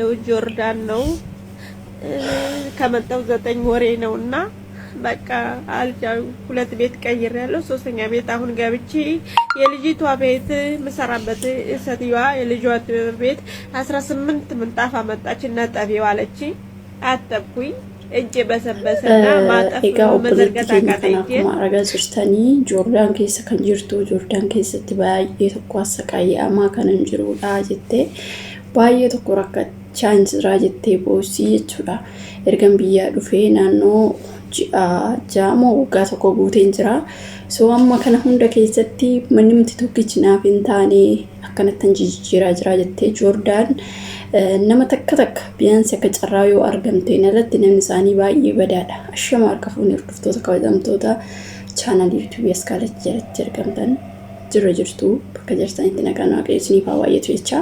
ነው ጆርዳን ነው። ከመጣው 9 ወሬ ነው እና በቃ አልጃ ሁለት ቤት ቀይሬያለሁ። ሶስተኛ ቤት አሁን ገብቼ የልጅቷ ቤት ምሰራበት ሴትዮዋ የልጇ ቤት 18 ምንጣፍ አመጣች እና ጠቢው አለች። አጠብኩኝ። እጄ በሰበሰና ማጠፍ Egaa obboleetti መዘርጋት keenya አቃተኝ kana እጄን። akkuma argaa jirtanii Joordaan keessa kan jirtu, Joordaan keessatti baay'ee tokko assaqaayyamaa kan hin jirudha jettee, baay'ee tokko rakkachaa hin jira jettee boossii jechuudha. Ergan biyyaa dhufee naannoo ji'a 6 moo waggaa tokko guuteen jira. So amma kana hunda keessatti manni miti tokkichi naaf hin taane, akkanatti jijjiiraa jira jettee. Joordaan nama takka takka biyyaansi akka carraa yoo argamteen alatti namni isaanii baay'ee badaadha. Ashama harka fuunee hordoftoota kabajamtoota chaanal yuutuubii Askaalach jalatti argamtan, jirra jirtu, bakka jirtanitti nagaan Waaqayyo isiniif haa baay'atu jecha.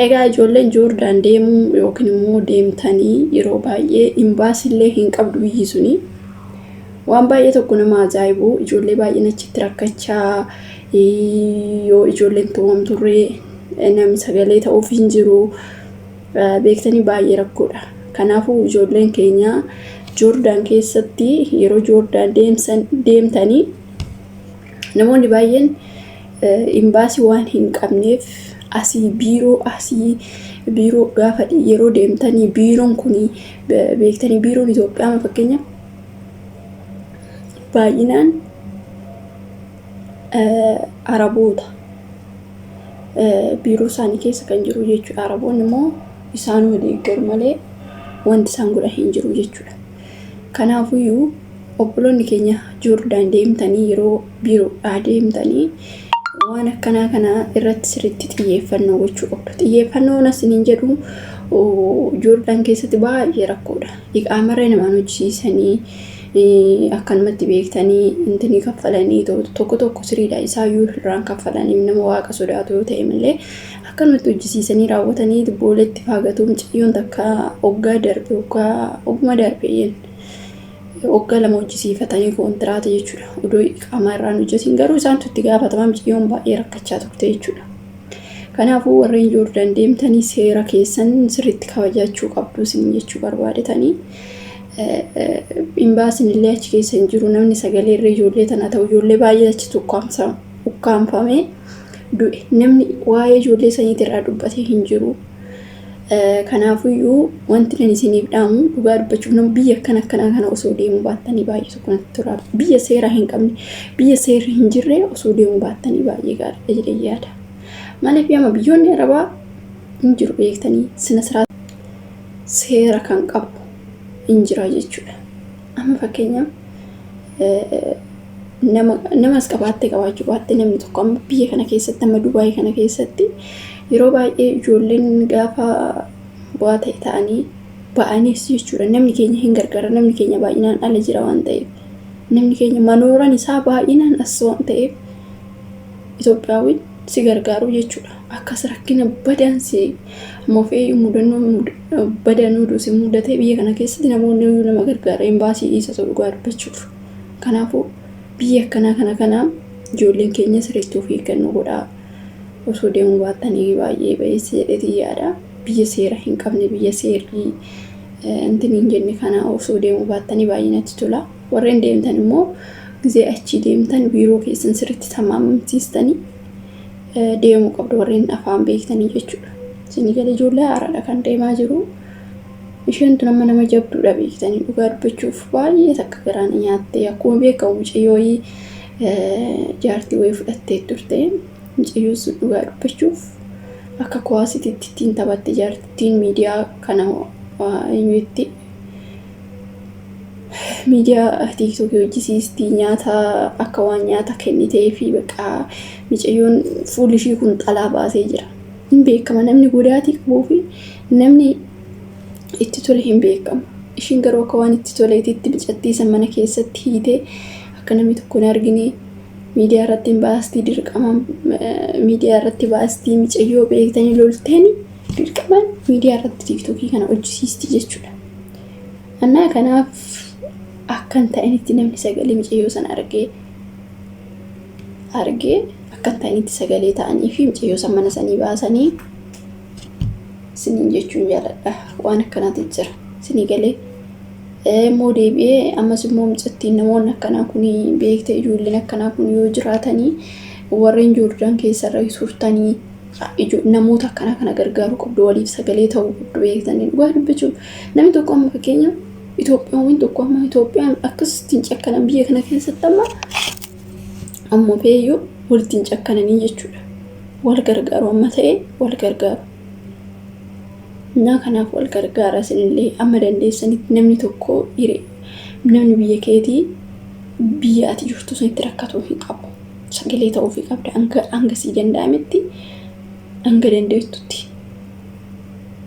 Egaa ijoolleen Joordaan deemuu yookiin immoo deemtanii yeroo baay'ee imbaasiillee hin qabdu biyyi suni. Waan baay'ee tokko nama ajaa'ibu, ijoollee baay'een achitti rakkachaa, yoo ijoolleen tumamturree namni sagalee ta'uuf hin jiru, beektanii baay'ee rakkoodha. Kanaafuu ijoolleen keenya Joordaan keessatti yeroo Joordaan deemtanii namoonni baay'een imbaasii waan hin qabneef asii biiroo, asii biiroo gaafa yeroo deemtanii biiroon kun beektanii biiroon Itoophiyaa fakkeenyaaf baay'inaan Araboota biiroo isaanii keessa kan jiru jechuudha. Araboonni immoo isaanuma deeggaru malee wanti isaan godhan hin jiru jechuudha. Kanaafuyyuu obboloonni keenya Joordaan deemtanii yeroo biiroodhaa deemtanii waan akkanaa kana irratti sirriitti xiyyeeffannoo gochuu qabdu. Xiyyeeffannoon asiniin jedhu, Joordaan keessatti baay'ee rakkoodha. Iqaamarree namaan hojjisiisanii akkanumatti beektanii intinii kaffalanii tokko tokko siriidha isaayyuu irraan kaffalanii, nama Waaqa sodaatu yoo ta'e malee akkanumatti hojjisiisanii raawwatanii booletti faagatu. Mucayyoon takka waggaa darbe, waggaa oguma darbe, waggaa 2 hojjisiifatanii koontiraata jechuudha. Odoo iqaamaa irraan hojjetin garuu isaantu itti gaafatama, mucayyoon baay'ee rakkachaa turte jechuudha. Kanaafuu warreen Joordaan deemtanii seera keessan sirriitti kabajachuu qabdu isin jechuu barbaadetanii. Imbaasiin illee achi keessa hin jiru, namni sagalee irra ijoollee tana ta'u, ijoollee baay'ee achitti ukkaamfamee du'e, namni waa'ee ijoollee saniitii irraa dubbatee hin jiru. Kanaafuyyuu wanti ani isiniif dhaamu, dhugaa dubbachuuf, nama biyya akkana akkanaa kana osoo deemuu baattanii baay'ee tokko natti tola. Biyya seera hin qabne, biyya seerri hin jirre osoo deemuu baattanii baay'ee gaariidha jedhee yaada. Maaliif, amma biyyoonni Arabaa hin jiru beektanii sina seera kan qabu hin jira jechuudha. Amma fakkeenyaaf nama namas qabaattee qabaachuu baattee, namni tokko amma biyya kana keessatti, amma Dubaayii kana keessatti yeroo baay'ee ijoolleen gaafa bu'aa ta'e ta'anii ba'anis jechuudha. Namni keenya hin gargaara, namni keenya baay'inaan ala jira waan ta'eef, namni keenya manooran isaa baay'inaan as waan ta'eef Itoophiyaawwiin si gargaaru jechuudha. Akkas rakkina badaan si mofee mudannoo badanuu si mudatee biyya kana keessatti namoonni iyyuu nama gargaara, imbaasii dhiisa ta'u dhugaa dubbachuuf. Kanaafuu biyya akkanaa kana kana ijoolleen keenya sirriitti of eeggannoo godhaa. Osoo deemuu baattanii baay'ee bayeessa jedheetiin yaada. Biyya seera hin qabne, biyya seerri intin hin jenne kana osoo deemuu baattanii baay'ee natti tola. Warreen deemtan immoo gizee achii deemtan biiroo keessan sirriitti tamaamsiistanii deemuu qabdu, warreen afaan beektanii jechuudha. Isinii gala, ijoollee haaraadha kan deemaa jiru. Isheen tun amma nama jabduudha beektanii, dhugaa dubbachuuf baay'ee takka garaan nyaattee. Akkuma beekamu mucayyoo jaartii wayii fudhattee turte. Mucayyoon sun dhugaa dubbachuuf akka kuwaasitiitti ittiin taphatte jaartittiin, miidiyaa kana eenyutti miidiyaa tiiktookii hojjisiistii, nyaata akka waan nyaata kennitee fi bakka mucayyoon fuulli ishii kun xalaa baasee jira. Hin beekama, namni godaatii qabuu fi namni itti tole hin beekamu. Ishiin garuu akka waan itti toleetitti mucattii san mana keessatti hiitee akka namni tokko hin argine miidiyaa irratti hin baastii, dirqama miidiyaa irratti baastii, mucayyoo beektanii lolteeni dirqamaan miidiyaa irratti tiiktookii kana hojjisiisti jechuudha. Annaa kanaaf akkan ta'initti namni sagalee mucayyoo sana argee akkan ta'initti sagalee ta'anii fi mucayyoo san mana sanii baasanii Isiniin jechuun jaaladha. Waan akkanaatu jira. Isinii galee. Immoo deebi'ee ammas immoo mucattiin namoonni akkanaa kun beekte, ijoolleen akkanaa kun yoo jiraatanii, warreen Joordaan keessarra turtanii namoota akkanaa kana gargaaruu qabdu, waliif sagalee ta'uu qabdu beektanii. Dhugaa dubbachuuf, namni tokko amma fakkeenya Itoophiyaan tokko amma Itoophiyaan akkasitti hin cakkanan. Biyya kana keessatti amma amma feeyyuu walitti hin cakkananii jechuudha. Wal gargaaru, amma ta'e wal gargaaru. Innaa kanaaf wal gargaara isinillee amma dandeessanitti. Namni tokko namni biyya keetii biyya ati jirtu sanitti rakkatuu hin qabu. Sagalee ta'uufii qabda hanga sii danda'ametti, hanga dandeettutti.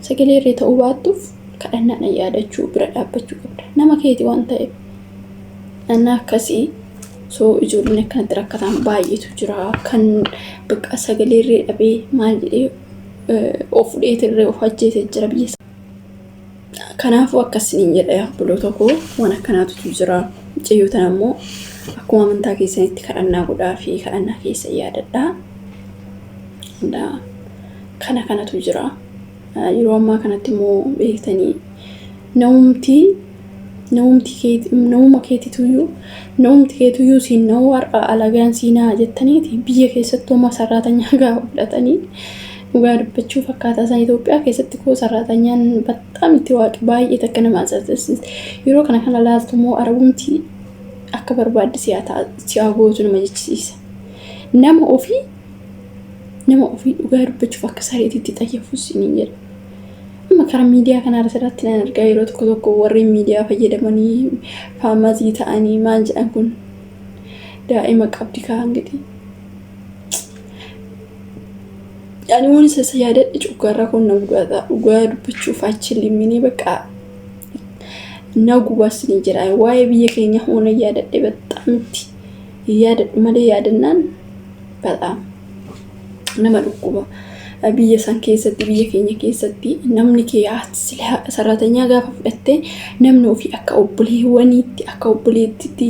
Sagalee irree ta'uu baattuuf kadhannaan yaadachuu, bira dhaabbachuu qabda. Nama keeti waan ta'eef. Innaa akkasii soo ijoolleen akkanatti rakkatan baay'eetu jira. Kan bakka sagalee irree dhabee maal jedhee of fudheetirree of ajjeesee jira biyya. Kanaafuu akkasiniin jedha, obboloota koo, waan akkanaatu jira. Mucayyoo tana immoo akkuma amantaa keessanitti kadhannaa godhaa fi kadhannaa keessa yaadadhaa. Kana kanatu jira. Yeroo ammaa kanatti immoo beektanii, namumti namuma keetituyyuu, namumti keetuyyuu siin na'uu, har'a alagaan siinaa jettaniiti biyya keessattuu amma sarraatanyaa gaafa fudhatanii, dhugaa dubbachuuf akkaataa isaan Itoophiyaa keessatti koo sarraatanyaan baxxaam itti waaqi baay'ee takka nama ajaa'ibsiisa. Yeroo kana kana laaltu immoo arabumti akka barbaadde si'aa gootu nama jechisiisa. Nama ofii dhugaa dubbachuuf akka sareetitti xayyafus ni jedha. Amma karaa miidiyaa kanaa asirratti nan argaa, yeroo tokko tokko warreen miidiyaa fayyadamanii famous ta'anii maal jedhan kun daa'ima qabdi kaan gadi. Ani waan isa yaadadhe cuggaarraa kun na gubata, dhugaa dubbachuuf achi limminee bakka na gubas ni jira. Waa'ee biyya keenya hoona yaadadhe baxxamitti yaadadhu malee yaadannaan በጣም nama dhukkuba. Biyya san keessatti, biyya keenya keessatti namni kee sararatanyaa gaafa fudhatte, namni ofii akka obboleewwaniitti, akka obboleettiitti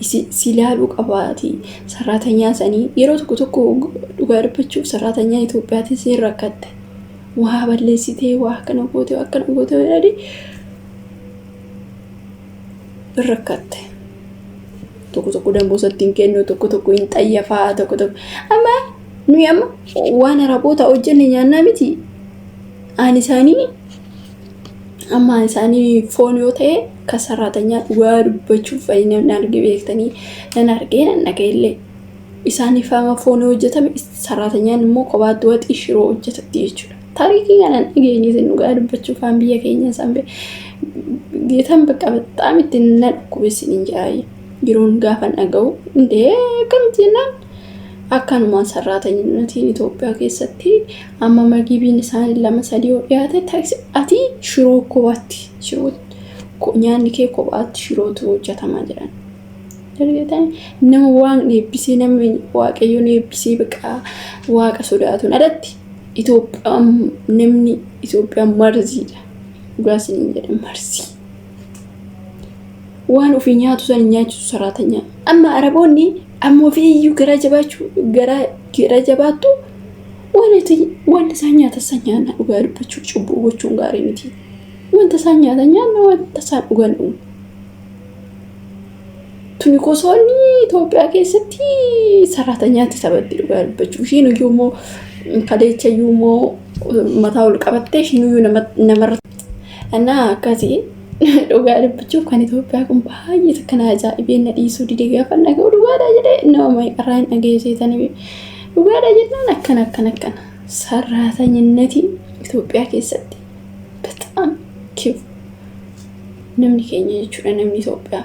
si ilaaluu qabaati. Sararatanyaa sanii yeroo tokko tokko dhugaa dubbachuuf sararatanyaa Itoophiyaatis hin rakkatte. Waa balleessitee, waa akkana goote, waa akkana goote jedhanii hin rakkatte. Tokko tokko damboosatti hin kennu, tokko tokko hin xayyafaa, tokko tokko. Amma nuyi amma waan araboota hojjenne nyaannaa miti. Ani isaanii amma isaanii foon yoo ta'e kan saraatanyaa, dhugaa dubbachuuf nan arge beektanii, nan argee nan dhaga'ellee. Isaaniif amma foon yoo hojjetame, saraatanyaan immoo kophaatti waxii shiroo hojjetatti jechuudha. Taarikii kanan dhageenye isin, dhugaa dubbachuuf waan biyya keenya isaan geetan bakka በጣም itti na dhukkube isiniin jedha. Yeroon gaafa dhaga'u indee akkamitti jennaan, akkanumaan sarraatanyaatiin Itoophiyaa keessatti amma magibiin isaanii lama sadii yoo dhiyaate, ati shiroo kophaatti, shiroo nyaanni kee kophaatti shirootu hojjetamaa jedhan. Dargatan nama waaqni eebbisee, nama waaqayyoon eebbisee bakka waaqa sodaatuun alatti Itoophiyaan, namni Itoophiyaan marziidha. Dhugaa isiniin jedha, marzii. Waan ofii nyaatu san hin nyaachisu saraatanyaa. Amma araboonni amma ofii iyyuu garaa jabaachuu garaa jabaattu, waan isaan nyaatan san nyaanna. Dhugaa dubbachuu cubbuu gochuun gaarii miti. Wanta isaan nyaatan nyaanna, wanta isaan dhugan dhugu. Tuni gosoonni Itoophiyaa keessatti saraatanyaatti taphatti dhugaa dubbachuu. Ishiin iyyuu immoo kaleecha iyyuu immoo mataa ol qabattee ishiin iyyuu namarra. Innaa akkasii dhugaa dubbachuuf kan Itoophiyaa kun baay'ee takka na ajaa'ibee na dhiisuu dide. Gaafa dhaga'u dhugaadha jedhee nama meeqarraa hin dhageesseetanii, dhugaadha jennaan akkana akkana akkana sarraatanyinati Itoophiyaa keessatti በጣም kifu namni keenya jechuudha. Namni Itoophiyaa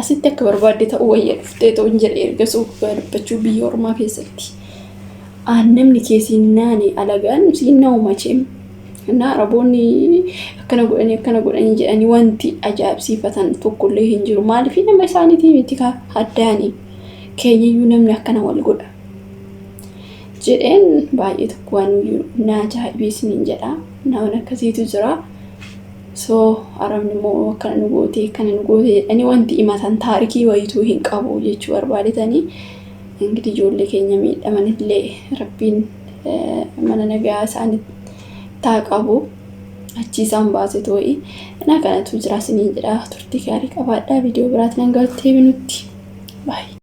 asitti akka barbaadde ta'uu wayya dhuftee ta'uu hin jedhe ergasuu, dhugaa dubbachuu biyya ormaa keessatti namni kee siin naane, alagaan siin na'u macheem. እና araboonni akkana godhanii akkana godhanii jedhanii wanti ajaa'ibsiifatan tokkollee hin jiru. Maaliif? Nama isaaniitii miti ka addaanii, keenyayyuu namni akkana wal godha jedheen baay'ee tokko waan na ajaa'ibee isiniin jedha. Nama akkasiitu jira. So arabni immoo akkana nu goote, akkana nu goote jedhanii wanti himatan taarikii wayituu hin qabu jechuu barbaadetanii. እንግዲህ ijoollee keenya miidhamanillee rabbiin mana nagaa isaanii taa qabu. Achi isaan baase too'i. Kanaa kanatu jira isiniin jedha. Turtii gaarii qabaadhaa. Viidiyoo biraatiin hanga walitti deebinutti. Baay'ee.